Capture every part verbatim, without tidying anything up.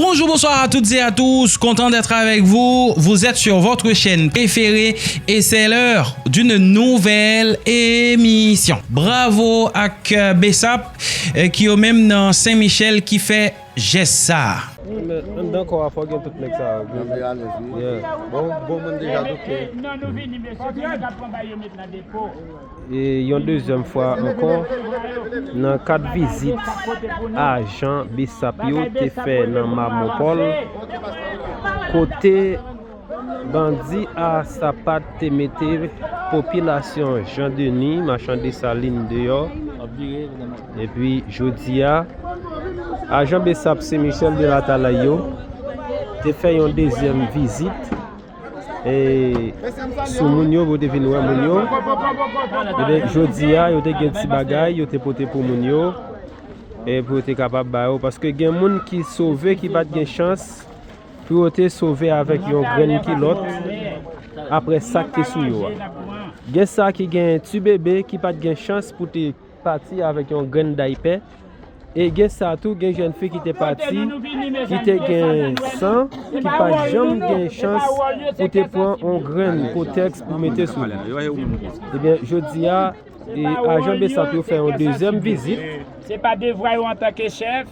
Bonjour, bonsoir à toutes et à tous, content d'être avec vous. Vous êtes sur votre chaîne préférée et c'est l'heure d'une nouvelle émission. Bravo ak, euh, Besap, euh, ki yo menm nan Sen Michel ki fè jès sa. Men anndan kò a fò gen tout nèg sa yo. Anpil alèz, wi. Yeah. Bon, bon moun deja doke. Non, nou vini, mesye, nou ka pran bay yo met nan depo. E yon dezyèm fwa ankò, nan kad vizit ajan Besap yo te fè nan Mamòpòl, kote bandi a sapat te mete popilasyon Jan Deni, machan Desalin, deyò. Epi jodi a, ajan Besap Sen Michel de Latalay yo te fè yon dezyèm vizit e sou moun yo, pou te vin wè moun yo. Ebyen, jodi a, yo te gen ti bagay, yo te pote pou moun yo, e pou yo te kapab ba yo. Paske gen moun ki sove, ki pa t gen chans pou yo te sove avèk yon grenn kilòt, apre sa k te sou yo a. Gen sa ki gen ti bebe ki pa t gen chans pou te pati avèk yon grenn daypè. E gen sa tou, gen jèn fi ki te pati, ki te gen san, ki pa janm gen chans pou te pran yon grenn kotèks pou mete sou li. Ebyen, jodi a, e ajan Besap yo fè yon dezyèm vizit. Se pa devwa yo antanke chèf,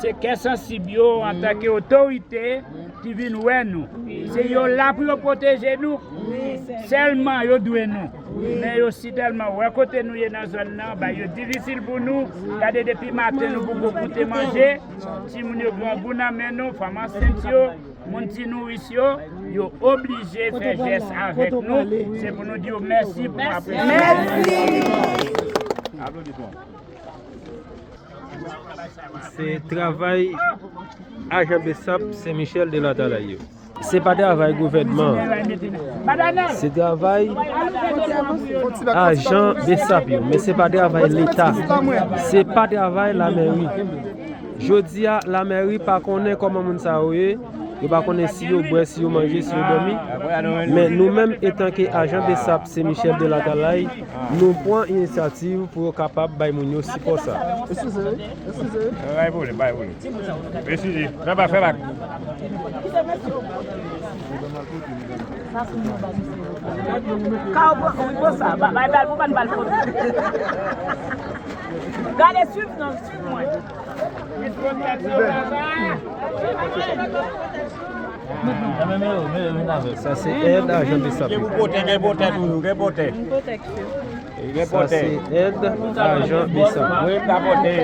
se kè sansib yo antanke otorite ki vin wè nou. Se yo la pou yo pwoteje nou. Sèlman yo dwe nou. Men yo sitèlman wè kote nou ye nan zòn nan, bay yo difisil pou nou. Gade depi maten nou poko koute manje. Timoun yo grangou nan men nou, fanm ansent yo, moun ti nouris yo, yo oblije fè jès avèk nou. Se pou nou di yo mèsi, pou nou apresye. Se travay ajan Besap Sen Michel de Latalay yo. Se pa travay gouvènman. Se travay ajan Besap yo, men se pa travay Leta. Se pa travay lamèri. Jodi a, lamèri pa konnen kòman moun sa yo ye. Yo pa konnen si yo bwè, si yo manje, si yo dòmi. Men nou menm, etanke ajan Besap Sen Michel de Latalay, nou pran inisyativ pou yo kapab bay moun yo sipò sa. Eskize, eskize. Pa gen pwoblèm, pa gen pwoblèm. Eskize, fè bak, fè bak. Ka w pran, wi, pran sa. Ba-, bay bal pou ban bal pou. Gade, swiv non, swiv mwen. Sa se èd ajan Besap yo. Gen pou pote, gen pote toujou, gen pote. Sa se èd ajan Besap. Mwen ka pote,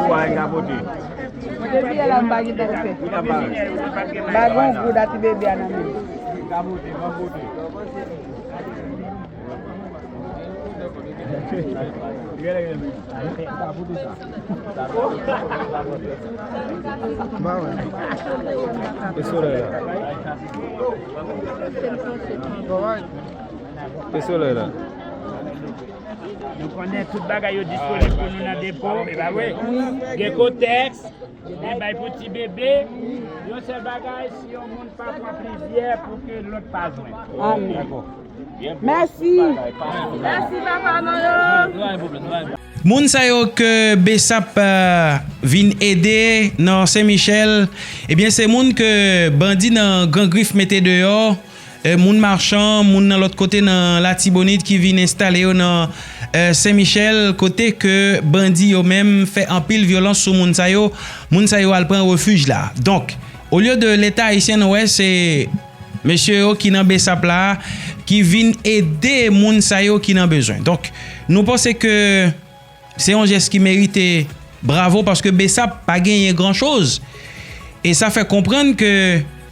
mwen ka pote. Mwen te di la m pa gen tan fè. Ba gon goud a ti bebe a nan men. Ba wè. E solèy la. E solèy la. Nou konnen tout bagay yo disponib pou nou nan depo, e pa vre? Gen kotèks, gen bay pou ti bebe. Yon sèl bagay, si yon moun pa pran plizyè pou ke lòt pa jwenn. Amen. Mèsi. Mèsi, papa nou yo. Moun sa yo ke Besap, euh, vin ede nan Sen Michel, ebyen, se moun ke bandi nan Gran Grif mete deyò. E, moun machan, moun nan lòt kote nan Latibonit ki vin enstale yo nan, e, Sen Michel, kote ke bandi yo menm fè anpil vyolans sou moun sa yo. Moun sa yo al pran refij la. Donk, olye de Leta ayisyen, nou wè se mesye yo ki nan Besap la, ki vin ede moun sa yo ki nan bezwen. Donk, nou panse ke Se yon jès ki merite bravo, paske Besap pa genyen gran choz. E sa fè konprann ke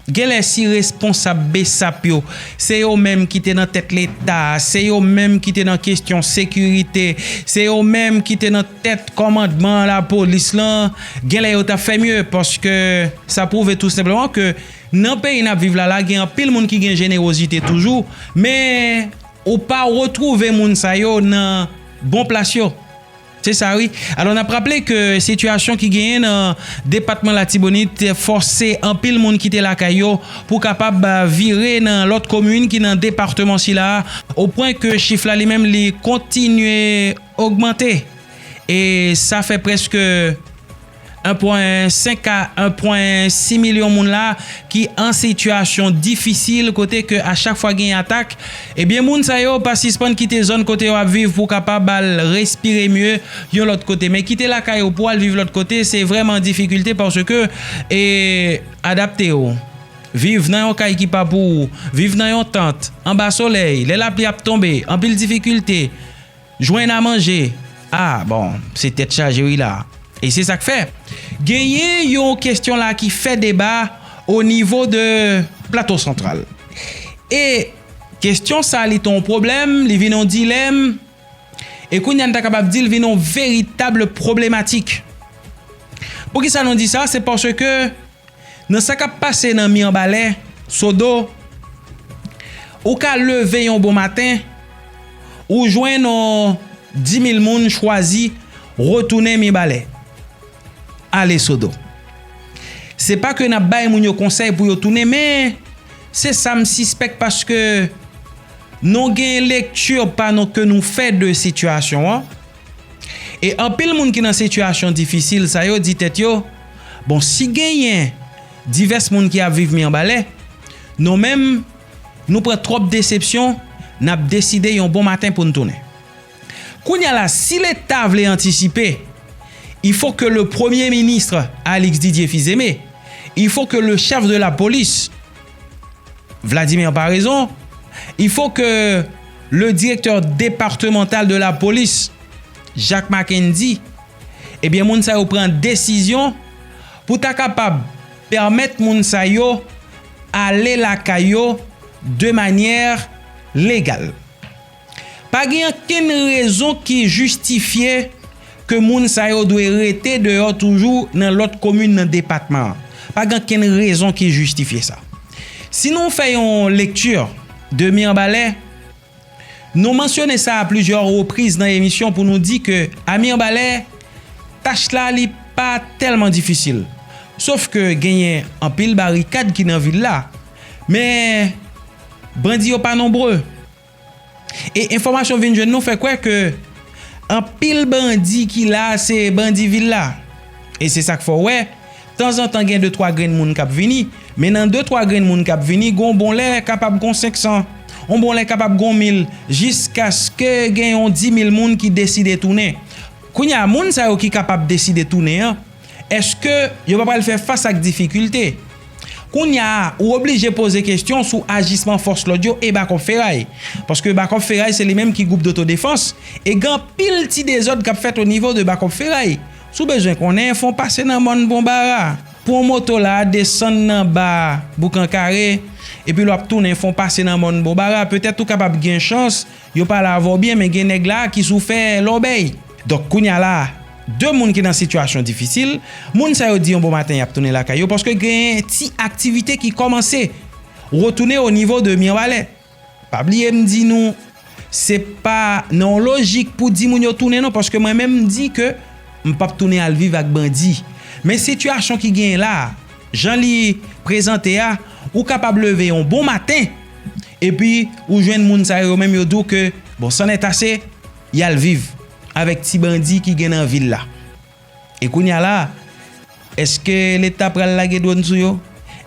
genlè si responsab Besap yo, se yo menm ki te nan tèt Leta, se yo menm ki te nan kesyon sekirite, se yo menm ki te nan tèt kòmandman lapolis lan, genlè yo t ap fè mye, paske sa pwouve tou senpleman ke nan peyi n ap viv la, la gen anpil moun ki gen jenerozite toujou, men ou pa retwouve moun sa yo nan bon plas yo. Se sa, wi. Alò, n ap raple ke sitiyasyon ki genyen nan depatman Latibonit fòse anpil moun kite lakay yo pou kapab, a, vire nan lòt komin ki nan depatman sila a, o pwen ke chif la li menm li kontinye ogmante. E sa fè prèske en pwen senk a en pwen sis milyon moun la ki an sitiyasyon difisil, kote ke a chak fwa gen atak, ebyen, moun sa yo pa sispann kite zòn kote yo ap viv pou kapab al respire mye yon lòt kote. Men kite lakay ou pou al viv lòt kote, se vrèman difikilte paske, e, adapte yo. Viv nan yon kay ki pa pou ou, viv nan yon tant, anba solèy, lè lapli ap tonbe, anpil difikilte, jwenn a manje. A, bon, se tèt chaje wi la. E se sa k fè genyen yon kesyon la ki fè deba o nivo de Plato Santral. E kesyon sa, li te yon pwoblèm, li vin yon dilèm, e kounye a n ta kapab di l vin yon veritab pwoblematik. Poukisa nou di sa? Se paske nan sa k ap pase nan Mibalè, Sodo, ou ka leve yon bon maten, ou jwenn yon dis mil moun chwazi retounen Mibalè, ale Sodo. Se pa ke n ap bay moun yo konsèy pou yo tounen, men se sa m sispèk paske nou gen lekti pa nou ke nou fè de sitiyasyon an. E anpil moun ki nan sitiyasyon difisil sa yo di tèt yo, bon, si genyen divès moun ki ap viv Mibalè, nou menm, nou pran twòp desepsyon, n ap deside yon bon maten pou n tounen. Kounye a la, si Leta vle antisipe, il faut que le Premier ministre Alix Didier Fils-Aimé, il faut que le chef de la police Vladimir Paraison, il faut que le directeur départemental de la police, Jacques Mackendy, ebyen, moun sa yo pran desizyon pou ta kapab pèmèt moun sa yo ale lakay yo de manyè legal. Pa gen ankenn rezon ki jistifye ke moun sa yo dwe rete deyò toujou nan lòt komin nan depatman an. Pa gen ankenn rezon ki jistifye sa. Si nou fè yon lekti de Mibalè, nou mansyone sa a plizyè repriz nan emisyon pou nou di ke a Mibalè, tach la li pa tèlman difisil. Sof ke genyen anpil barikad ki nan vil la, men bandi yo pa nonbre. E enfòmasyon vin jwenn nou fè kwè ke anpil bandi ki la, se bandi vil la. E se sa k fè w wè, tanzantan gen de twa grenn moun k ap vini, men nan de twa grenn moun k ap vini, gon bon lè kapab gon senk san, on bon lè kapab gon mil, jiskaske gen yon dis mil moun ki deside tounen. Kounye a, moun sa yo ki kapab deside tounen an, èske yo pa pral fè fas ak difikilte? Kounye a, ou oblije poze kesyon sou ajisman fòs lòd yo e Bakòp Feray. Paske Bakòp Feray, se li menm ki gwoup dotodefans, e gen anpil ti dezòd k ap fèt o nivo de Bakòp Feray. Si w bezwen konnen, fè w pase nan mòn Bonbara. Pran moto la, desann nan ba Boukan Kare, epi lè w ap tounen, fè w pase nan mòn Bonbara. Petèt ou kapab gen chans, yo pale avè w byen, men gen nèg la ki sou fè lòbèy. Donk, kounye a la, de moun ki nan sitiyasyon difisil, moun sa yo di yon bon maten y ap tounen lakay yo, paske gen ti aktivite ki kòmanse retounen o nivo de Mibalè. Pa bliye m di nou, se pa nan yon lojik pou di moun yo tounen non, paske mwen menm m di ke m p ap tounen al viv ak bandi. Men sitiyasyon ki genyen la, jan li prezante a, ou kapab leve yon bon maten, epi ou jwenn moun sa yo, yo menm yo di w ke, bon, c'en est assez, y al viv avèk ti bandi ki gen nan vil la. E kounye a la, èske Leta pral lage dwòn sou yo?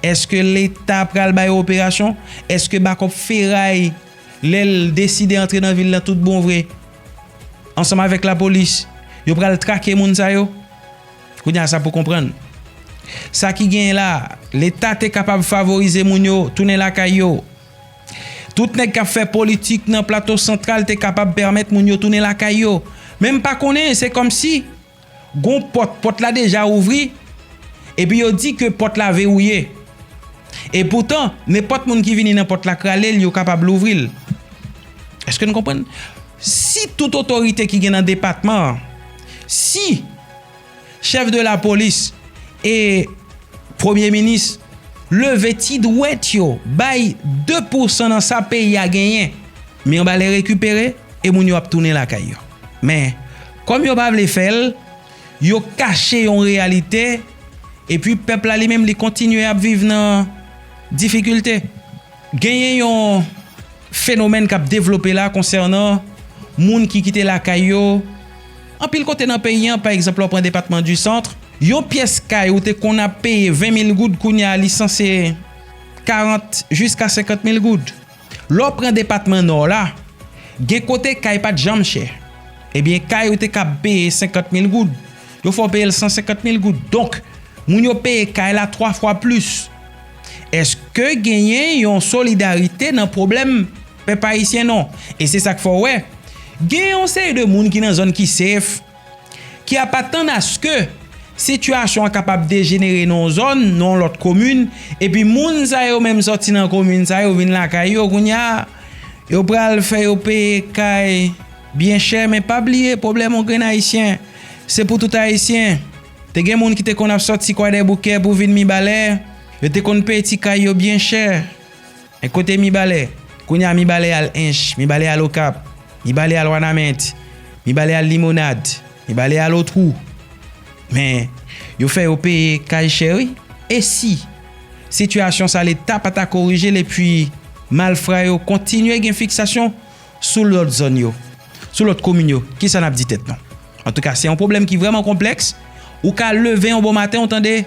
Èske Leta pral ba yo operasyon? Èske Bakòp Feray, lè l deside antre nan vil lan tout bon vre, ansanm avèk lapolis, yo pral trake moun sa yo? Kounye a, sa pou konprann. Sa ki genyen la, Leta te kapab favorize moun yo tounen lakay yo. Tout nèg k ap fè politik nan Plato Santral te kapab pèmèt moun yo tounen lakay yo. Men m pa konnen, se kòmsi gon pòt, pòt la deja ouvri, epi yo di ke pòt la vewouye. E poutan, nenpòt moun ki vini nan pòt la k rale l, yo kapab louvri l. Èske n konprann? Si tout otorite ki gen nan depatman an, si chèf de lapolis e premye minis leve ti dwèt yo, bay de pousan nan sa peyi a genyen, Mibalè rekipere e moun yo ap tounen lakay yo. Men, kòm yo pa vle fè l, yo kache yon reyalite, epi pèp la li menm li kontinye ap viv nan difikilte. Genyen yon fenomèn k ap devlope la konsènan moun ki kite lakay yo. Anpil kote nan peyi an, pa egzanp, lè w pran depatman di Sant, Yon pyès kay ou te konn ap peye ven mil goud, kounye a li sanse karant jiska senkant mil goud. Lè w pran depatman Nò la, gen kote kay pa t janm chè. Ebyen, kay ou te kab peye senkant mil goud, yo fè w peye l san senkant mil goud. Donk, moun yo peye kay la twa fwa plis. Èske genyen yon solidarite nan pwoblèm pèp ayisyen? Non. E se sa k fè w wè, gen yon seri de moun ki nan zòn ki safe, ki ap atann aske sitiyasyon an kapab dejenere nan yon zòn, nan yon lòt komin, epi moun sa yo menm sòti nan komin sa yo vin lakay yo kounye a, yo pral fè yo peye kay byen chè, men pa bliye pwoblèm yon grenn ayisyen, se pou tout ayisyen. Te gen moun ki te konn ap sòti Kwadèboukè pou vin Mibalè, yo te konn peye ti kay yo byen chè. Men kote Mibalè? Kounye a Mibalè al Ench, Mibalè al Okap, Mibalè al Wanament, Mibalè al Limonad, Mibalè al Otwou. Men, yo fè yo peye kay chè wi. E si sitiyasyon sa Leta pa ta korije l epi malfra yo kontinye gen fiksasyon sou lòt zòn yo, sou lòt komin yo, kisa n ap di tèt nou? Antouka, se yon pwoblèm ki vrèman konplèks. Ou ka leve yon bon maten, ou tande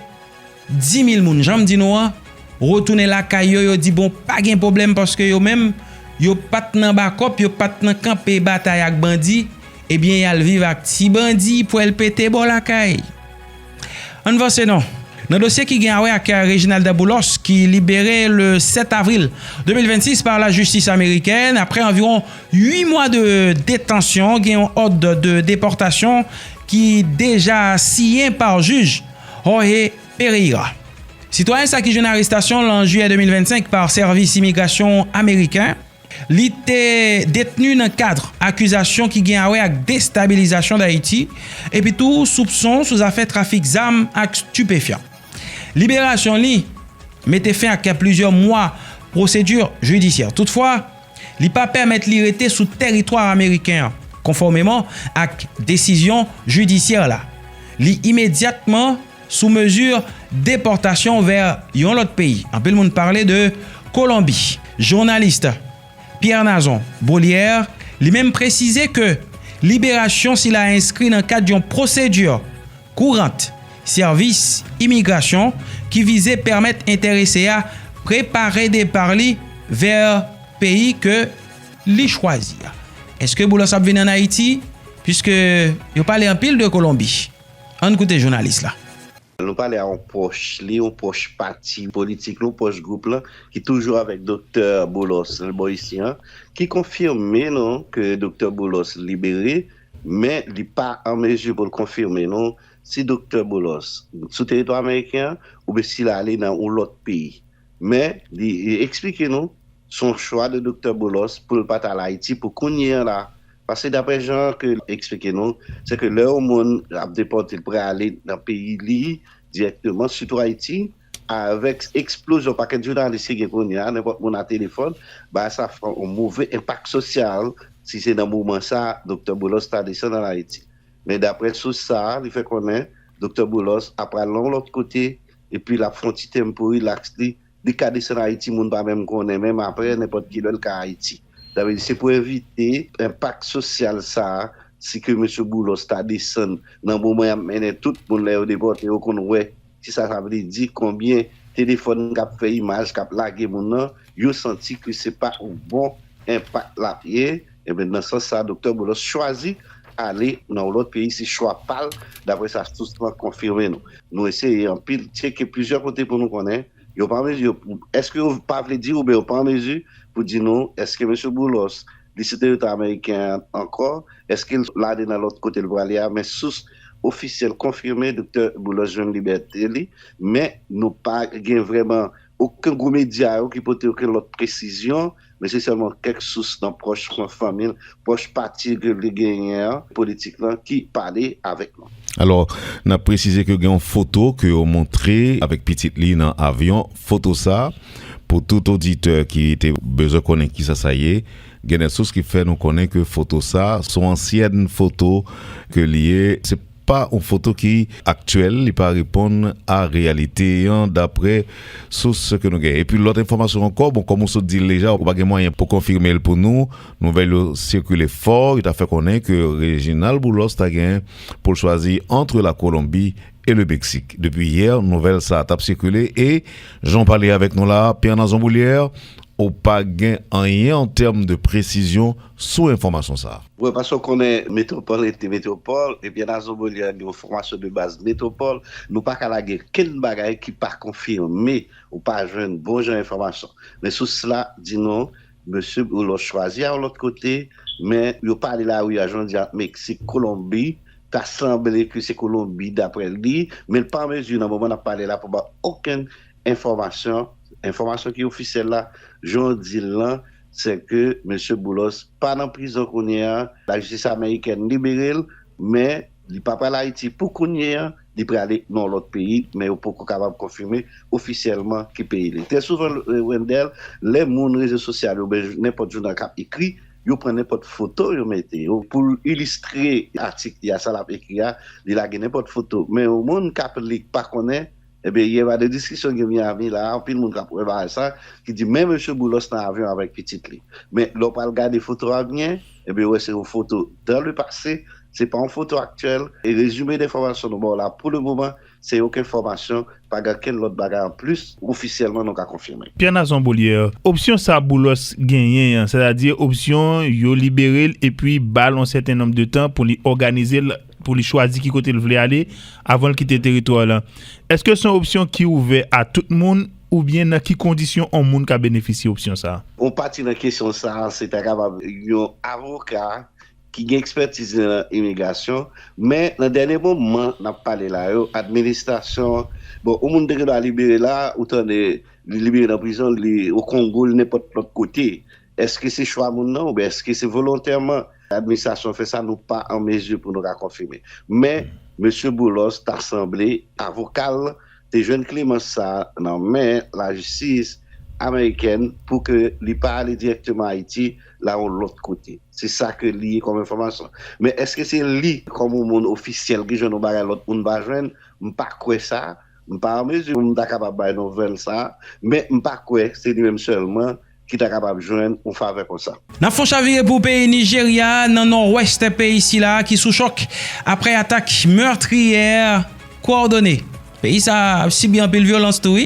dis mil moun, jan m di nou an, retounen lakay yo, yo di bon, pa gen pwoblèm paske yo menm, yo pa t nan bakòp, yo pa t nan kanpe batay ak bandi, ebyen, y al viv ak ti bandi, pwèl pete bò lakay. Ann vanse non. Nan dosye ki gen a wè ak Reginald Boulos ki libere le sept avril deux mille vingt-six par la justice américaine après environ huit mois de détention, gen yon òd de depòtasyon ki deja siyen pa jij Jorge Pereira. Sitwayen sa ki jwenn arestasyon l an jiyè deux mille vingt-cinq pa sèvis imigrasyon ameriken, li te detni nan kad akizasyon ki gen a wè ak destabilizasyon Dayiti, epi tou soupson sou zafè trafik zam ak stipefyan. Liberasyon li mete fen ak plizyè mwa pwosedè jidisyè. Toutfwa, li pa pèmèt li rete sou tèritwa ameriken an, konfòmeman ak desizyon jidisyè la. Li imedyatman sou mezi depòtasyon vè yon lòt peyi. Anpil moun pale de Kolonbi. Jounalis Pierre Nazon Beaulière, li menm presize ke liberasyon sila enskri nan kad yon pwosedè kourant sèvis imigrasyon ki vize pèmèt enterese a prepare depa li vè peyi ke li chwazi a. Èske Boulos ap vin ann Ayiti? Piske yo pale anpil de Kolonbi. Ann koute jounalis la. Nou pale a yon pwòch li, yon pwòch pati politik, yon pwòch gwoup lan, ki toujou avèk Doktè Boulos nan bò isi an, ki konfime non ke Doktè Boulos libere, men li pa an mezi pou l konfime non si Doktè Boulos sou teritwa ameriken an oubyen si l ale nan yon lòt peyi. Men, li, li eksplike nou, se yon chwa de Doktè Boulos pou l pa t al Ayiti pou kounye a la. Paske daprè jan ke l eksplike nou, se ke lè yon moun ap depòte, l prale nan peyi li dirèkteman, sitou Ayiti, avèk eksplozyon pakèt jounalis ki gen kounye a, nenpòt moun a telefòn, bagay sa fè yon move enpak sosyal, si se nan moman sa, Doktè Boulos ta desann ann Ayiti. Men daprè sous sa, li fè konnen, Doktè Boulos ap pral nan yon lòt kote, epi l ap fè yon ti tenpo rilaks li, li ka desann Ayiti, moun pa menm konnen, menm apre, nenpòt ki lè l ka Ayiti. Sa vle di, se pou evite enpak sosyal sa a, si ke mesye Boulos ta desann nan moman y ap mennen tout moun lè yo depòte, yo konn wè kisa sa vle di, konbyen telefòn k ap fè imaj, k ap lage moun nan, yo santi ke se pa yon bon enpak l ap ye. Ebyen, nan sans sa, Doktè Boulos chwazi ale nan yon lòt peyi, se chwa pa l, daprè sa sous lan konfime nou. Nou eseye anpil, tcheke plizyè kote pou nou konnen. Yo pa an mezi, yo, èske yo pa vle di oubyen yo pa an mezi pou di nou, èske mesye Boulos, li sou teritwa ameriken an ankò? Èske l ale nan lòt kote l prale a? Men sous ofisyèl konfime, Doktè Boulos jwenn libète li, men nou pa gen vrèman okenn gwo medya yo ki pote okenn lòt presizyon, men se sèlman kèk sous nan pwòch fanmi l, pwòch pati ke li genyen an, politik lan, ki pale avèk nou. Alò, n ap presize ke gen yon foto ke yo montre avèk pitit li nan avyon. Foto sa, pou tout oditè ki te bezwen konnen kisa sa ye, gen de sous ki fè nou konnen ke foto sa, se yon ansyèn foto ke li ye. Se pa yon foto ki aktyèl, li pa reponn a reyalite an, daprè sous ke nou gen. Epi lòt enfòmasyon ankò, bon, kòm ou sot di l deja, ou pa gen mwayen pou konfime l pou nou, nouvèl yo sikile fò, yo ta fè konnen ke Reginald Boulos ta gen pou l chwazi ant Lakolonbi e le Meksik. Depi yè, nouvèl sa a t ap sikile e, jan w pale avèk nou la a, Pierre Nazon Boulière, ou pa gen anyen an tèm de presizyon sou enfòmasyon sa a. Wi, paske w konnen metwopòl rete metwopòl, e Pierre Nazon Boulière gen yon fòmasyon de baz metwopòl, nou pa ka lage kenn bagay ki pa konfime, ou pa jwenn bon jan enfòmasyon. Men sous la di nou, mesye Boulos chwazi al yon lòt kote, men yo pale lari a, jan w di, ant Meksik, Kolonbi, ta sanble ke se Kolonbi, daprè li, men l pa an mezi, nan moman n ap pale la, pou ba okenn enfòmasyon. Enfòmasyon ki ofisyèl la, jan w di l lan, se ke mesye Boulos pa nan prizon kounye a, lajistis amerikèn libere l, men li pa pral Ayiti pou kounye a, li prale nan yon lòt peyi, men yo poko kapab konfime ofisyèlman ki peyi li. Trè souvan, eh, Wendell, lè moun rezo sosyal yo, oubyen nenpòt jounal k ap ekri, yo pran nenpòt foto, yo mete yo. Pou l ilistre atik li a, sa l ap ekri a, li lage nenpòt foto. Men yon moun k ap li k pa konnen, ebyen, yè maten diskisyon gen Miami la, anpil moun k ap wè bagay sa, ki di, men mesye Boulos nan avyon avèk pitit li. Men lè w pral gade foto a byen, ebyen, w wè se yon foto dans le passé, se pa yon foto aktyèl. E rezime de enfòmasyon nou ba w la pou le moman, se yon enfòmasyon, pa gen kenn lòt bagay anplis, ofisyèlman nou ka konfime. Pierre Nazon Boulière, opsyon sa Boulos genyen an, sètadi opsyon yo libere l epi ba l yon sèten nonb de tan pou li òganize l, pou li chwazi ki kote l vle ale avan l kite teritwa la. Èske se yon opsyon ki ouvè a tout moun oubyen nan ki kondisyon yon moun ka benefisye opsyon sa a? Yon pati nan kesyon sa a, se ta kapab yon avoka ki gen ekspètiz nan imigrasyon, men nan dènye moman n ap pale la yo, administrasyon, bon, yon moun te gen dwa libere la, ou tande li libere nan prizon, li o Kongo, li nenpòt lòt kote. Èske se chwa moun nan, oubyen èske se volontèman administrasyon fè sa, nou pa an mezi pou nou ka konfime. Men, mesye Boulos ta sanble avoka l te jwenn klemans sa a nan men lajistis amerikèn pou ke li pa ale dirèkteman Ayiti, la yon lòt kote. Se sa ke li ye kòm enfòmasyon. Men èske se li, kòm yon moun ofisyèl, ki jwenn yon bagay lòt moun pa jwenn? M pa kwè sa. M pa an mezi pou m ta kapab bay nouvèl sa a, men m pa kwè se li menm sèlman ki ta kapab jwenn yon favè konsa. N ap fè yon chavire pou peyi Nijerya, nan nòwès peyi sila ki sou chòk apre atak mètriyè kowòdone. Peyi sa ap sibi anpil vyolans tou, wi.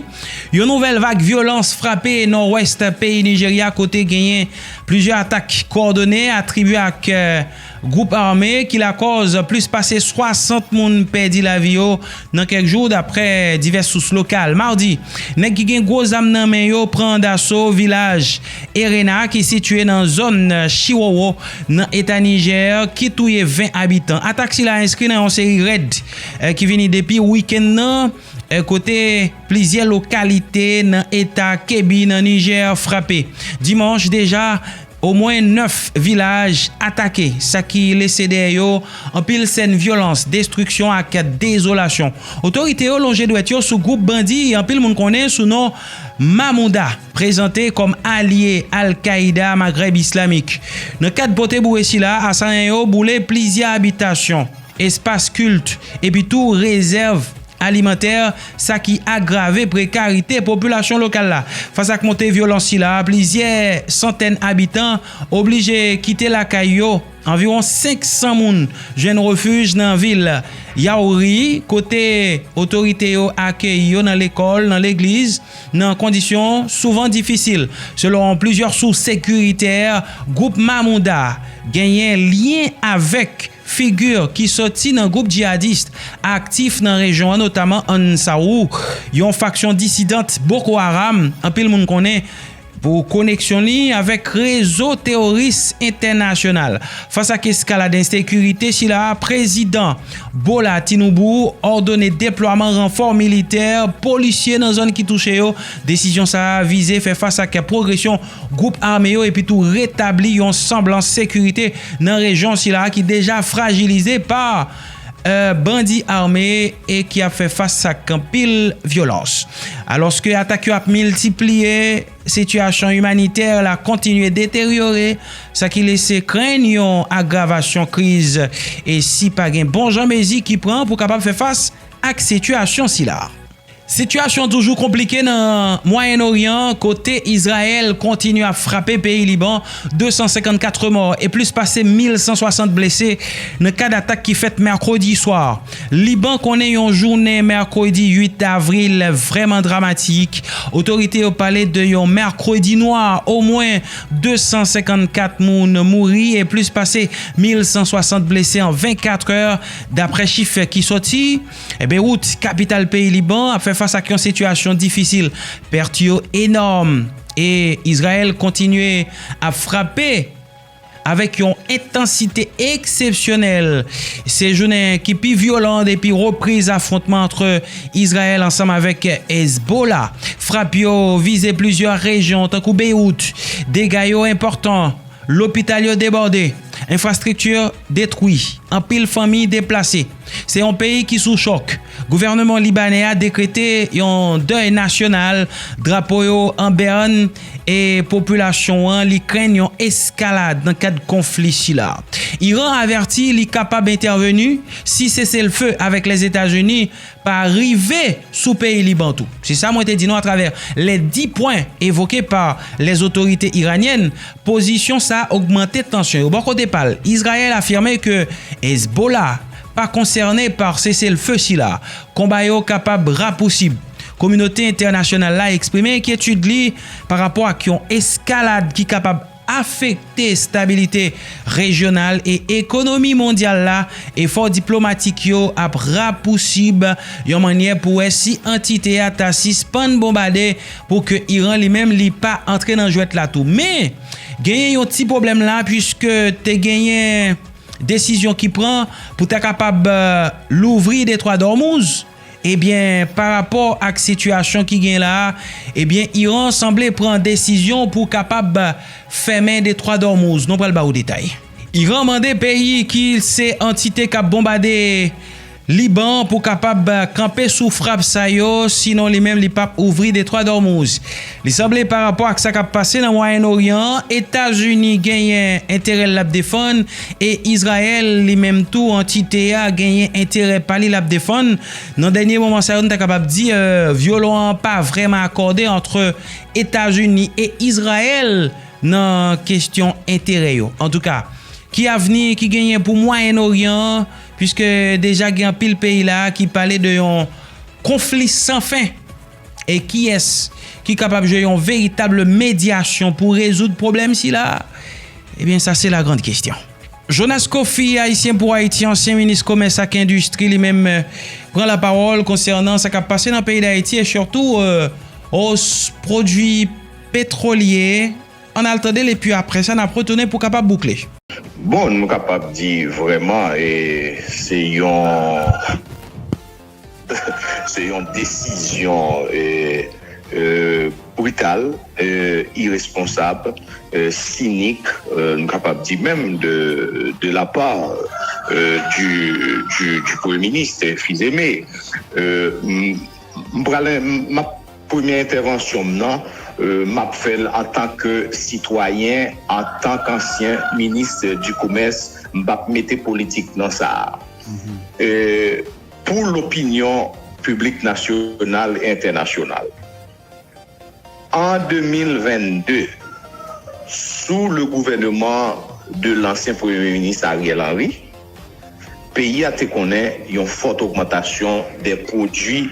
Yon nouvèl vag vyolans frape nòwès peyi Nijerya, kote genyen plizyè atak kowòdone atribye ak, eh, gwoup ame ki lakòz plis pase swasant moun pèdi lavi yo nan kèk jou, daprè divès sous lokal. Madi, nèg ki gen gwo zam nan men yo pran daso vilaj Erena ki sitiye nan zòn Chiwowo nan eta Nijè, ki touye ven abitan. Atak sila enskri nan yon seri rèd, eh, ki vini depi wikenn nan, eh, kote plizyè lokalite nan eta Kebbi nan Nijè frape. Dimanch deja, omwen nèf vilaj atake, sa ki lese dèyè yo anpil sèn vyolans, destriksyon ak dezolasyon. Otorite yo lonje dwèt yo sou gwoup bandi anpil moun konnen sou non Mamouda, prezante kòm alye Al-Qaida Maghreb Islamik. Nan kad pote boure sila, asayan yo boule plizyè abitasyon, espas kilt, epi tou rezèv alimantè, sa ki agrave prekarite popilasyon lokal la. Fas ak monte vyolans sila, plizyè santèn abitan oblije kite lakay yo. Anviwon senk san moun jwenn refij nan vil Yaouri, kote otorite yo akeyi yo nan lekòl, nan legliz, nan kondisyon souvan difisil. Selon plizyè sous sekiritè, gwoup Mamouda genyen lyen avèk figi ki soti nan gwoup djihadis aktif nan rejyon an, notaman Ansarou, yon faksyon disidant Boko Haram, anpil moun konnen pou koneksyon li avèk rezo teworis entènasyonal. Fas ak eskalad ensekirite sila, prezidan Bola Tinubu òdone deplwaman ranfò militè, polisye nan zòn ki touche yo. Desizyon sa a vize fè fas ak pwogresyon gwoup ame yo epi tou retabli yon sanblans sekirite nan rejyon sila ki deja frajilize pa, eh, bandi ame e ki ap fè fas ak anpil vyolans. Alòske atak yo ap miltipliye, sitiyasyon imanitè la kontinye deteryore, sa ki lese krenn yon agravasyon kriz e si pa gen bon jan mezi ki pran pou kapab fè fas ak sitiyasyon sila. Sitiyasyon toujou konplike nan Mwayen Oryan, kote Izrayèl kontinye ap frape peyi Liban, de san senkannkat mò e plis pase mil san swasant blese nan kad atak ki fèt mèkredi swa. Liban konnen yon jounen mèkredi uit avril vrèman dramatik. Otorite yo pale de yon mèkredi nwa, omwen de san senkannkat moun mouri e plis pase mil san swasant blese an vennkat è, daprè chif ki soti. E Beywout, kapital peyi Liban, ap fè fas ak yon sitiyasyon difisil. Pèt yo enòm e Izrayèl kontinye ap frape avèk yon entansite eksepsyonèl. Se jounen ki pi vyolan depi repriz afwontman ant Izrayèl ansanm avèk Hezbollah. Frap yo vize plizyè rejyon, tankou Beywout. Dega yo enpòtan. Lopital yo debòde. Enfrastrikti detwi. Anpil fanmi deplase. Se yon peyi ki sou chòk. Gouvènman libanè a dekrete yon dèy nasyonal, drapo yo an bèn, e popilasyon an li krenn yon eskalad nan kad konfli sila. Iran avèti li kapab entèveni si seselfe avèk Lèzetazini pa rive sou peyi Liban tou. Se sa mwen te di nou atravè les dix points évoqués par les autorités iraniennes. Pozisyon sa ogmante tansyon yo. Bò kote pa l, Izrayèl afime ke Hezbollah pa konsène pa seselfe sila. Konba yo kapab rapousib. Kominote entènasyonal la eksprime enkyetid li pa rapò ak yon eskalad ki kapab afekte estabilite rejyonal e ekonomi mondyal la. Efò diplomatik yo ap rapousib yon mannyè pou wè si antite a ta sispann bonbade pou ke Iran li menm li pa antre nan jwèt la tou. Men, genyen yon ti pwoblèm la, piske te genyen desizyon ki pran pou ta kapab, eh, louvri Detwa Dòmouz. Ebyen, pa rapò ak sitiyasyon ki gen la a, ebyen, Iran sanble pran desizyon pou kapab fèmen Detwa Dòmouz. Nou pral ba ou detay. Iran mande peyi ki se antite k ap bonbade Liban pou kapab kanpe sou frap sa yo, sinon li menm li p ap ouvri Detwa Dòmouz. Li sanble pa rapò ak sa k ap pase nan Mwayen Oryan an, Etazini genyen enterè l l ap defann, e Izrayèl li menm tou, antite a, genyen enterè pa li l ap defann. Nan dènye moman sa yo, nou ta kapab di, eh, vyolon an pa vrèman akòde ant Etazini e Izrayèl nan kesyon enterè yo. Antouka, ki avni ki genyen pou Mwayen Oryan an, piske deja gen anpil peyi la a ki pale de yon konfli san fen? E kiyès ki kapab jwe yon veritab medyasyon pou rezoud pwoblèm sila? Ebyen, sa se la grande question. Jonas Coffy, Ayisyen pou Ayiti, ansyen minis komès ak endistri, li menm, eh, pran lapawòl konsènan sa k ap pase nan peyi Dayiti e sitou, eh, os pwodui petwolye. Ann al tande l epi apre sa, n ap retounen pou kapab boukle. Bon, nou kapab di vrèman, e, se yon, se yon desizyon, e, e, brital, e, iresponsab, e, sinik, e, nou kapab di menm de, de la part, e, du, du, du Premier ministre, Fils-Aimé. E, m, m pral, m ap, premye entèvansyon m nan, e, m ap fè l antanke sitwayen, antanke ansyen minis di komès, m p ap mete politik nan sa a. E, pou lopinyon piblik nasyonal e entènasyonal. An de mil vennde, sou le gouvèneman de lansyen premye minis Ariel Henry, peyi a te konnen yon fòt ogmantasyon dè pwodui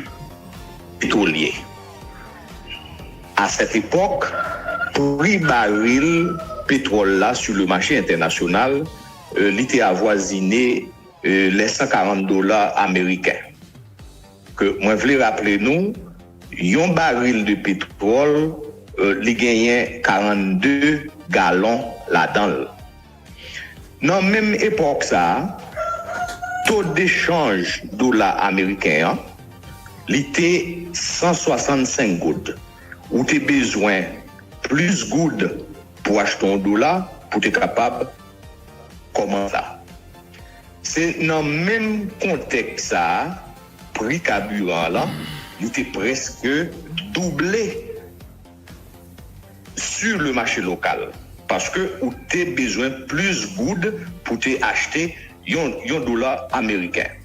petwolye. A sèt epòk, pri baril petwòl la sou le mache entènasyonal, e, li te avwazine, e, lè san karant dola ameriken. Ke mwen vle raple nou, yon baril de petwòl, e, li genyen karannde galon ladan l. Nan menm epòk sa a, to dechanj dola ameriken an, li te san swasannsenk goud. Ou te bezwen plis goud pou achte yon dola pou te kapab kòmanse. Se nan menm kontèks sa a, pri kabiran lan, li te prèske double sur le marché local. Paske ou te bezwen plis goud pou te achte yon, yon dola ameriken.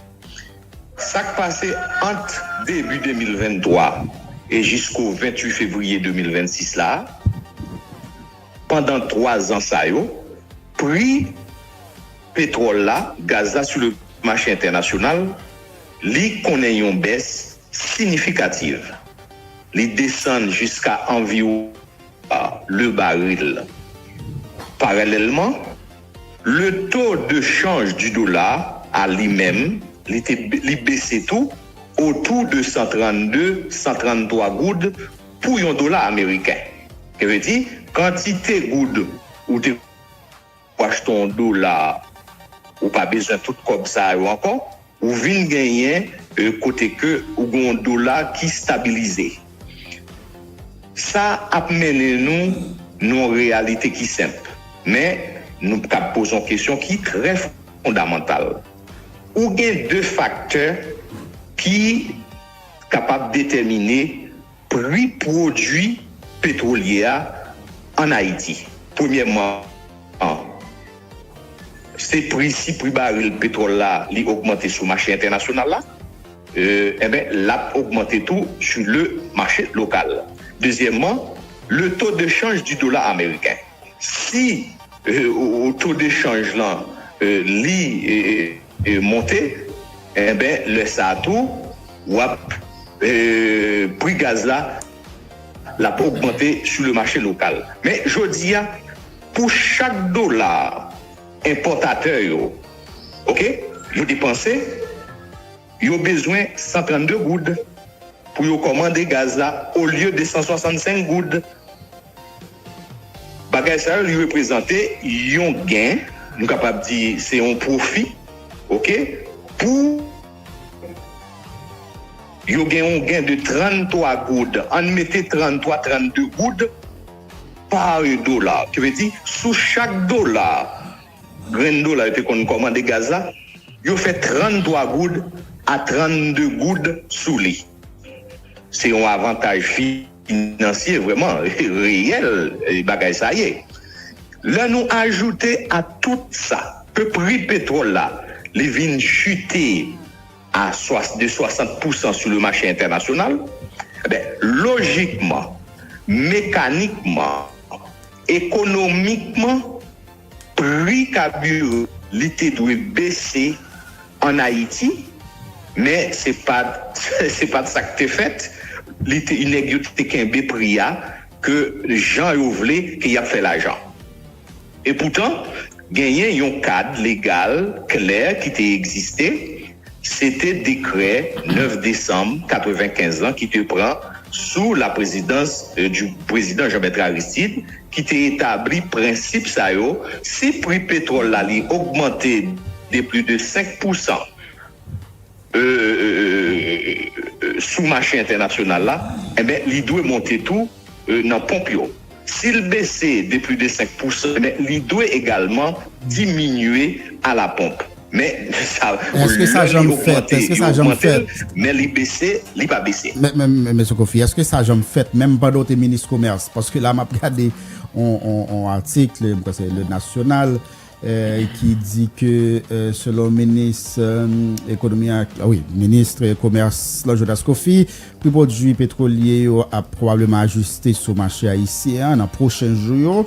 Sa k pase ant debi de mil venntwa e jisko venntuit fevriye de mil vennsis la, pandan twa zan sa yo, pri petwòl la, gaz la sou le mache entènasyonal, li konnen yon bès siyifikativ. Li desann jiska anviwon le baril. Paralèlman, le taux de change du dollar a li menm, li, te, li bese tou otou de san trannde, san tranntwa goud pou yon dola ameriken. Ki vle di, kantite goud ou te pou achte yon dola, ou pa bezwen tout kòb sa yo ankò, ou vin genyen e, kote ke ou gen yon dola ki stabilize. Sa ap mennen nou nan yon reyalite ki senp, men nou kab poze yon kesyon ki trè fondamantal. Ou gen de faktè ki kapab detèmine pri pwodui petwolye a ann Ayiti. Premyèman, se pri, si pri baril petwòl la li ogmante sou mache entènasyonal la, e, enben, l ap ogmante tou sou le mache lokal. Dezyèmman, le taux de change du dollar américain. Si e, o, o, to de chanj lan e, li e, e, e, monte, enben, lè sa a tou, w ap e, pri gaz la, l ap ogmante sou le mache lokal. Men jodi a, pou chak dola enpòtatè yo, oke, yo depanse, yo bezwen san trannde goud pou yo kòmande gaz la olye de san swasannsenk goud. Bagay sa yo, li reprezante yon gen, nou kapab di se yon pwofi, oke, pou yo gen yon gen de tranntwa goud, ann mete tranntwa, trannde goud pa dola. Ki vle di, sou chak dola, grenn dola yo te konn kòmande gaz la, yo fè tranntwa goud a trannde goud sou li. Se yon avantaj finansye vrèman reyèl, e, bagay sa ye. Lè nou ajoute a tout sa ke pri petwòl la, li vin chite a swa, de swasant pousan sou le mache entènasyonal, enben, lojikman, mekanikman, ekonomikman, pri kabiran li te dwe bese ann Ayiti, men se pa t, se pa t sa k te fèt. Li te, nèg yo te kenbe pri a ke jan yo vle ke y ap fè lajan. Epoutan, genyen yon kad legal klè ki te egziste, se te dekrè nèf desanm katrevenkenz lan ki te pran sou la présidence, euh, du président Jean Bertrand Aristide, ki te etabli prensip sa yo, si pri petwòl la li ogmante de plis de senk pousan, euh, euh, euh, sou mache entènasyonal la, enben, li dwe monte tou euh, nan ponp yo. Si l bese de plis de senk pousan, men li dwe egalman diminye a la pompe. Men sa, Èske sa janm fèt? Èske sa janm fèt? Men li bese, li pa bese. Men, men, men, Mesye Kofi, èske sa janm fèt, menm pandan w te minis komès? Paske la, m ap gade on, on, on atik, m kwè se Le National, eh, ki di ke, eh, selon minis, eh, ekonomi ak, ah wi, minis komès lan, Jonas Coffy, pri pwodui petwolye yo ap pwobableman ajiste sou mache ayisyen an nan pwochen jou yo.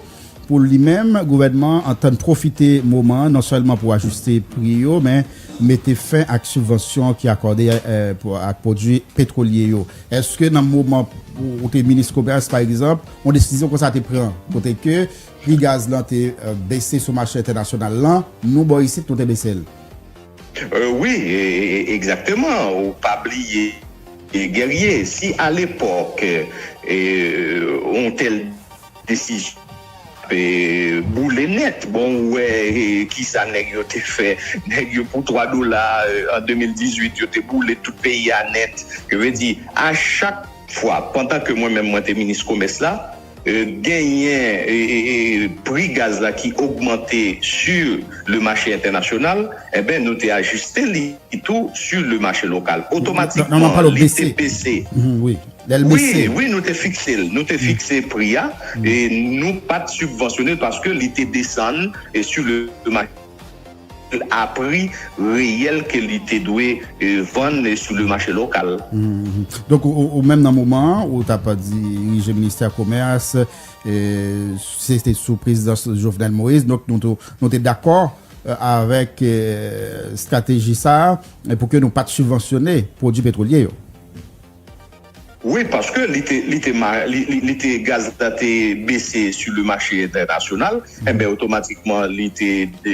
Pou li menm, gouvènman an tann pwofite moman an non sèlman pou ajiste pri yo, men mete fen ak sibvansyon ki akòde, eh, pou, ak pwodui petwolye yo. Èske nan moman ou, ou te minis komès, pa egzanp, yon desizyon konsa te pran, kote ke pri gaz lan te, eh, bese sou mache entènasyonal lan, nou bò isit nou te bese l? Euh, wi, e, e, egzakteman. Ou pa bliye, e, Guerrier, si alepòk, e, yon tèl desizyon, e, boule nèt, bon, ou wè, e, kisa nèg yo te fè, nèg yo pou twa dola, e, an de mil dizuit, yo te boule tout peyi a nèt. Yo vle di, a chak fwa, pandan ke mwen menm mwen te minis komès la, e, genyen, e, e, e, pri gaz la ki ogmante sur le mache entènasyonal, enben, nou te ajiste li tou sur le mache lokal. Otomatikman, li te bese. Wi, lè l bese. Wi, nou te fikse l. Nou te fikse pri a, e nou pa t sibvansyone l paske li te desann e sur le mache a pri reyèl ke li te dwe, e, vann, e, sou le mache lokal. Donk, ou, ou menm nan moman an, ou t ap dirije ministè komès, e, se te sou prezidans Jovenel Moïse, donk nou, te- nou te dakò, e, avèk, e, estrateji sa a, e, pou ke nou pa t sibvansyone pwodui petwolye yo. Wi, paske li te, li te, ma- li, li, li te, gaz la te bese sou le mache entènasyonal, enben, otomatikman, li te, e,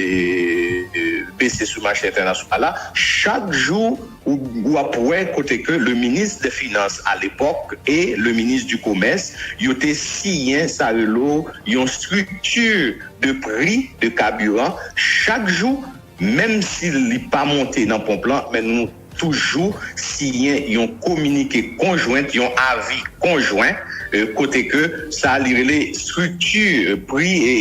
e, bese sou mache entènasyonal la. Chak jou, ou, ou ap wè kote ke le ministre des Finances à l'époque et le ministre du Commerce, yo te siyen sa rele yon strikti de pri de kabiran chak jou, menm si li pa monte nan ponp lan, men nou toujou siyen yon kominike konjwent, yon avi konjwen, e, kote ke sa li rele strikti, e, pri, e,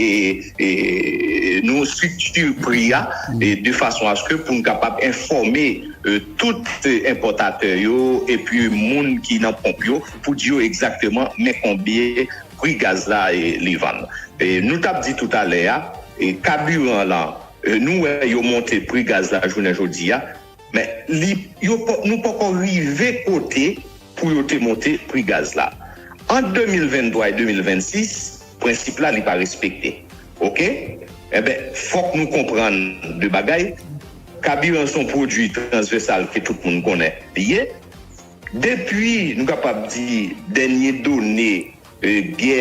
e, e, nou strikti pri a, e, de fason aske pou n kapab enfòme, e, tout, e, enpòtatè yo, epi moun ki nan ponp yo, pou di yo egzakteman men konbyen pri gaz la, e, li vann. E, nou t ap di toutalè a, e, kabiran lan, e, nou wè yo monte pri gaz la jounen jodi a, men li, yo, nou poko rive kote pou yo te monte pri gaz la. Ant de mil venntwa e de mil vennsis, prensip la, li pa respekte. Oke? Enben, fòk nou konprann de bagay. Kabiran se yon pwodui transvèsal ke tout moun konnen li ye. Depi, nou kapab di, dènye done, e, gè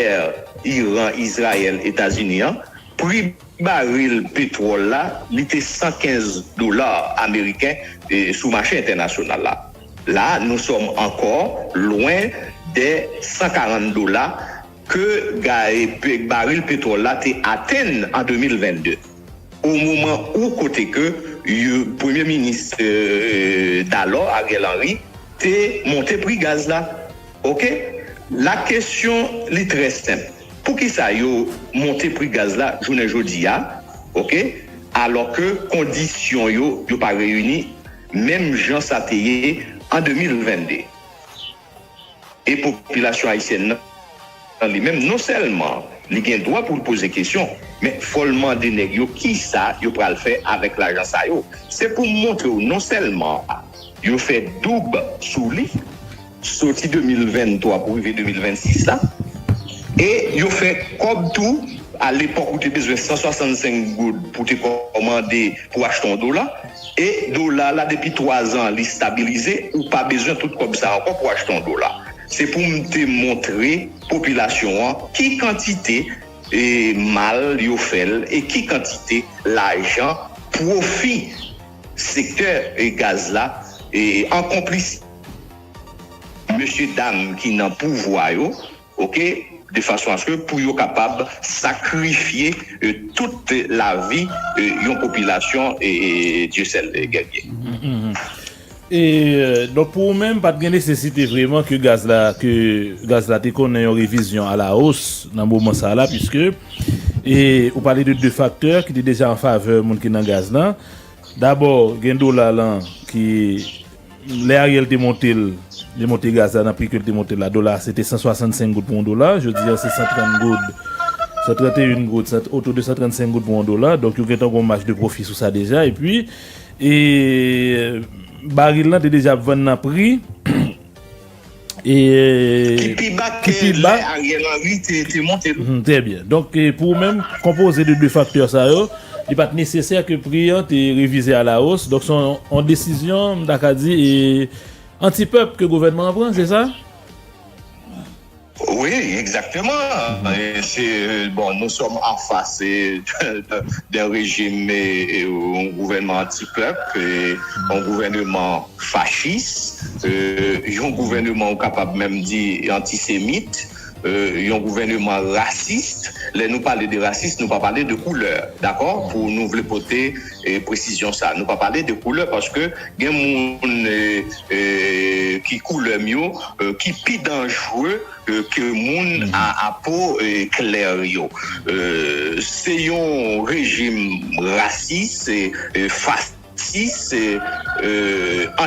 Iran, Izrayèl, Etazini an, pri baril petwòl la, li te san kenz dola ameriken, e, sou mache entènasyonal la. La, nou sòm ankò lwen de san karant dola ke ga- e, pe- baril petwòl la te atenn an de mil vennde. O moman ou kote ke, e, premye minis, e, dalò, Ariel Henry, te monte pri gaz la. Oke? La kesyon, li trè senp. Poukisa yo monte pri gaz la jounen jodi a? Oke? Alò ke kondisyon yo, yo pa reyini menm jan sa te ye an de mil vennde. E popilasyon ayisyèn nan, li menm, non sèlman li gen dwa pou l poze kesyon, men fò l mande nèg yo kisa yo pral fè avèk lajan sa yo. Se pou m montre w non sèlman yo fè doub sou li, soti de mil venntwa pou rive de mil vennsis la, e yo fè kòb tou. A lepòk, ou te bezwen san swasannsenk goud pou te kòmande pou achte yon dola, e dola la, depi twa zan, li stabilize, ou pa bezwen tout kòb sa ankò pou achte yon dola. Se pou m te montre popilasyon an ki kantite, e, mal yo fè l e ki kantite lajan pwofi sektè, e, gaz la, e, an konplis mesye dam ki nan pouvwa yo, oke, de fason aske pou yo kapab sakrifye, e, tout lavi, e, yon popilasyon, e, e, Dieu seul, e, Guerrier. E, e, donk, pou ou menm, pa t gen nesesite vreman ke gaz la, ke gaz la te konnen yon revizyon a la os nan moman sa la, piske, e, ou pale de de faktè ki te deja an favè moun ki nan gaz lan. Dabò, gen dola lan ki, lè Ariel te monte l, li monte gaz la nan pri ke l te monte l la, dola se te san swasannsenk goud pou yon dola, jodi a se san trant goud, san trannteyen goud, otou de san trannsenk goud pou yon dola. Donk, yo gentan gen yon maj de pwofi sou sa deja. Epi, e, baril lan te deja ap vann nan pri, e, ki pi ba ke lè Ariel Henry te, te monte l. Trè byen. Donk, e, pou ou menm, konpoze de de faktè sa yo, li pa t nesesè ke pri an te revize a la os. Donk, se yon, yon desizyon, m ta ka di, e, anti-pèp ke gouvènman an pran, se sa? Wi, egzakteman. E se, bon, nous sommes en face, e, d'un régime, e, e, yon gouvènman anti-pèp, e, yon gouvènman fachis, e, yon gouvènman, ou kapab menm di, antisemit, e, yon gouvènman rasis. Lè nou pale de rasis, nou pa pale de koulè, dakò? Pou nou vle pote, e, presizyon sa. Nou pa pale de koulè paske gen moun, e, e, ki koulè m yo, e, ki pi danjere, e, ke moun a, a po, e, klè yo. E, se yon rejim rasis, e, e, fasis, e, e,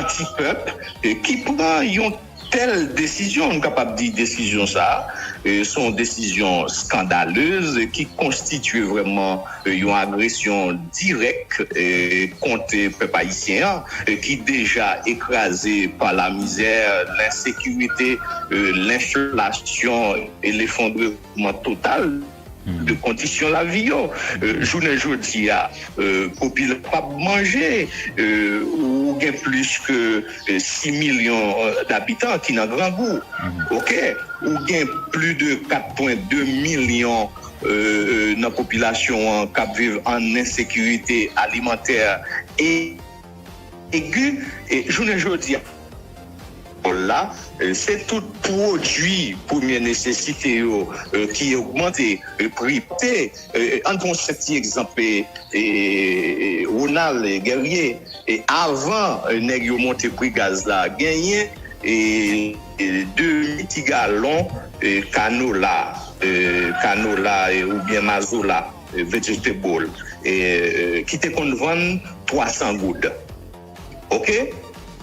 anti-pèp, e, ki pran yon tèl desizyon, nou kapab di desizyon sa a, eh, se yon desizyon skandalez ki konstitye vrèman, eh, yon agresyon dirèk, eh, kont pèp ayisyen an, eh, ki deja ekraze pa lamizè, lensekirite, eh, lenflasyon e lefondreman total de kondisyon lavi yo. Eh, jounen jodi a, eh, popilasyon p ap manje, eh, ou gen plis ke, eh, sis milyon, eh, dabitan ki nan grangou. Oke? Ou gen plis de kat pwen de milyon, eh, nan popilasyon an k ap viv an ensekirite alimantè e egi, e jounen jodi a, la, eh, se tout pwodui premye nesesite yo, eh, ki ogmante, eh, pri. Te, eh, ann pran yon senp ti egzanp, eh, eh, Ronald, eh, Guerrier, eh, avan, eh, nèg yo monte pri gaz la, genyen, eh, eh, demi ti galon, eh, kanola, eh, kanola, eh, oubyen mazola, eh, vegetable, eh, eh, ki te konn vann twa san goud. Oke?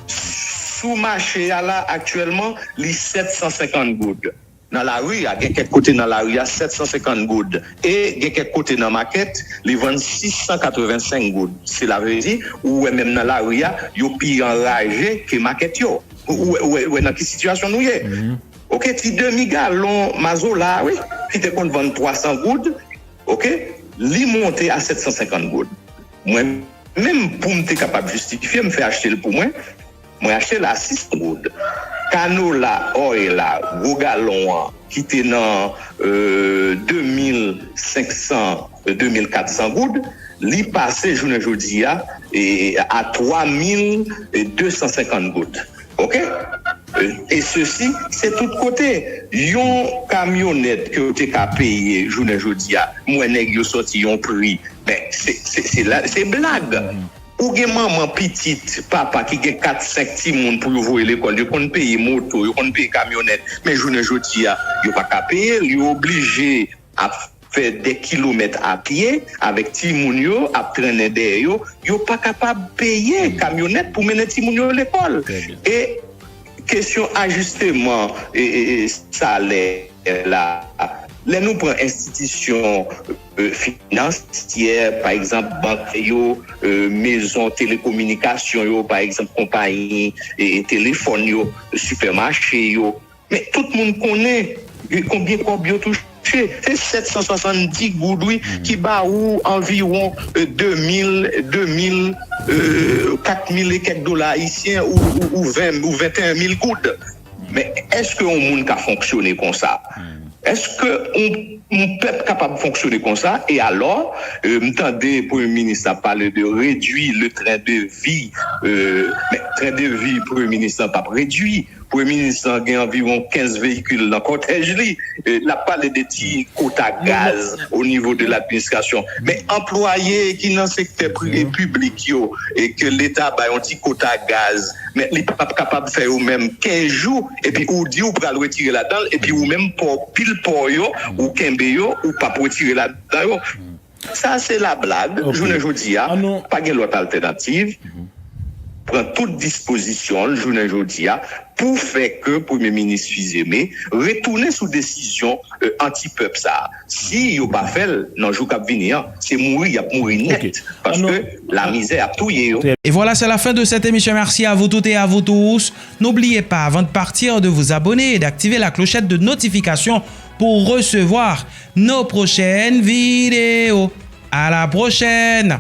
Sou mache a la, aktyèlman, li sèt san senkant goud. Nan lari a, gen kèk kote nan lari a, sèt san senkant goud. E gen kèk kote nan makèt, li vann sis san katrevensenk goud. Sela vle di, ou wè menm nan lari a, yo pi anraje ke makèt yo. Ou wè, ou wè, ou wè nan ki sitiyasyon nou ye. Oke, ti demi galon mazola, wi, ki te konn vann twa san goud, oke, li monte a sèt san senkant goud. Mwen menm, pou m te kapab jistifye, m fè achte l pou mwen, mwen achte l a sis goud. Kanola oil la, gwo galon an, ki te nan, euh, de mil senk san, de mil kat san goud, li pase jounen jodi a, e, a twa mil de san senkant goud. Oke? E, e sesi, se tout kote. Yon kamyonèt ke w te ka peye jounen jodi a, m wè nèg yo sòti yon pri. Men, se, se, se la, se blag. Ou gen manman, pitit, papa ki gen kat, senk timoun pou yo voye lekòl, yo konn peye moto, yo konn peye kamyonèt, men jounen jodi a, yo pa ka peye l, yo oblije ap fè dè kilomèt a pye avèk timoun yo, ap trennen dèyè yo, yo pa kapab peye kamyonèt pou mennen timoun yo lekòl. E kesyon ajisteman, e, e, e, salè la, lè nou pran enstitisyon, e, finansyè, pa egzanp, bank yo, e, mezon telekominikasyon yo, pa egzanp, konpayi, e, e, telefòn yo, sipèmache yo, men tout moun konnen, e, konbyen kòb yo touche. Se sèt san swasanndis goud, wi, ki ba ou anviwon, e, de mil, de mil, e, kat mil e kèk dola ayisyen ou, ou, ou ven, ou venteyen mil goud. Men èske yon moun ka fonksyone konsa? Èske yon, yon pèp kapab fonksyone konsa? E alò, e, m tande premye minis la pale de redui le tren de vi. E, men tren de vi premye minis la p ap redui. Premye minis la gen anviwon kenz veyikil nan kòtèj li. E, l ap pale de ti kota gaz o nivo de ladministrasyon. Men anplwaye ki nan sektè pri-, piblik yo, e ke Leta bay yon ti kota gaz, men li p ap kapab fè yo menm kenz jou, epi ou di ou pral retire ladan l, epi ou menm pò, pil pò yo, ou kenbe yo, ou p ap retire ladan yo. Sa se lablag, jounen jodi a, pa gen lòt altènativ. Pran tout dispozisyon l jounen jodi a pou fè ke Premye Minis Fils-Aimé retounen sou desizyon, e, anti-pèp sa a. Si yo pa fè l, nan jou k ap vini an, se mouri y ap mouri nèt. Paske lamizè ap touye yo. Et voilà, c'est la fin de cette émission. Merci à vous toutes et à vous tous. N'oubliez pas, avant de partir, de vous abonner et d'activer la clochette de notification pour recevoir nos prochaines vidéos. À la prochaine!